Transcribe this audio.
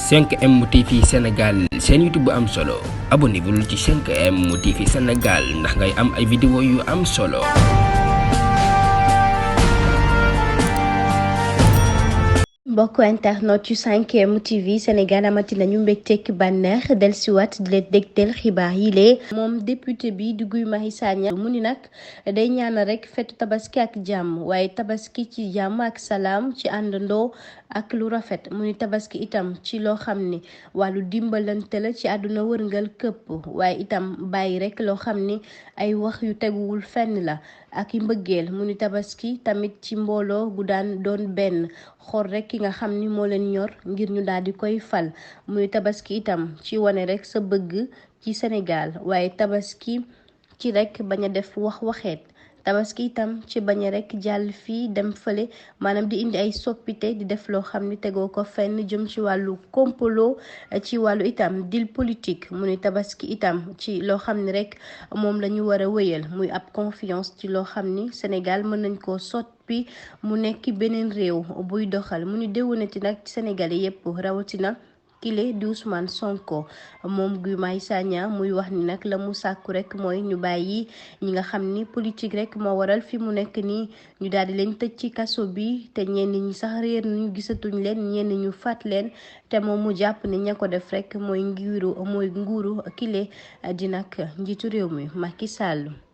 5M TV Sénégal seen YouTube bu am solo abonnez-vous ci 5M TV Sénégal ndax ngay am ay vidéo yu am solo. mbokk internet yu 5M TV Sénégal amati nañu mbégteek bànneex dellusiwaat di leen dégtal xibaar yi lee moom député bi di Guy Marius Sagna mu ni nag day ñaan rek fetu tabaski ak jàmm waaye tabaski ci jàmm ak salaam ci àndandoo ak lu rafet mu ni tabaski itam ci loo xam ni wàllu dimbalante la ci àdduna wërngal këpp waaye itam bàyyi rek loo xam ni ay wax yu teguwul fenn la ak i mbëggeel mu ni tabaski tamit ci mbooloo gu daan doon benn xool rek ki nga xam ni moo leen ñor ngir ñu daal di koy fal muy tabaski itam ci wane rek sa bëgg ci Sénégal waaye tabaski ci rek bañ a def waxeet tabaski itam ci bañ a rek jàll fii dem fële maanaam di indi ay soppite di def loo xam ni tegoo ko fenn jëm ci wàllu complot ci wàllu itam deal politique mu ni tabaski itam ci loo xam ni rek moom la ñu war a wéyal muy ab confiance ci loo xam ni Sénégal mën nañ koo soppi mu nekk beneen réew buy doxal mu ni déwénati nag ci Sénégalais yépp rawatina kile di Ousmane Sonko moom Guy Marius Sagna muy wax ni nag la mu sàkku rek mooy ñu bàyyi ñi nga xam ni politique rek moo waral fi mu nekk nii ñu daal di leen tëj ci kaso bi te ñenn ñi sax réer nañu gisatuñ leen ñenn ñu faat leen te moom mu jàpp ni ña ko def rek mooy nguuru kile di nag njiitu réew mi Macky Sall.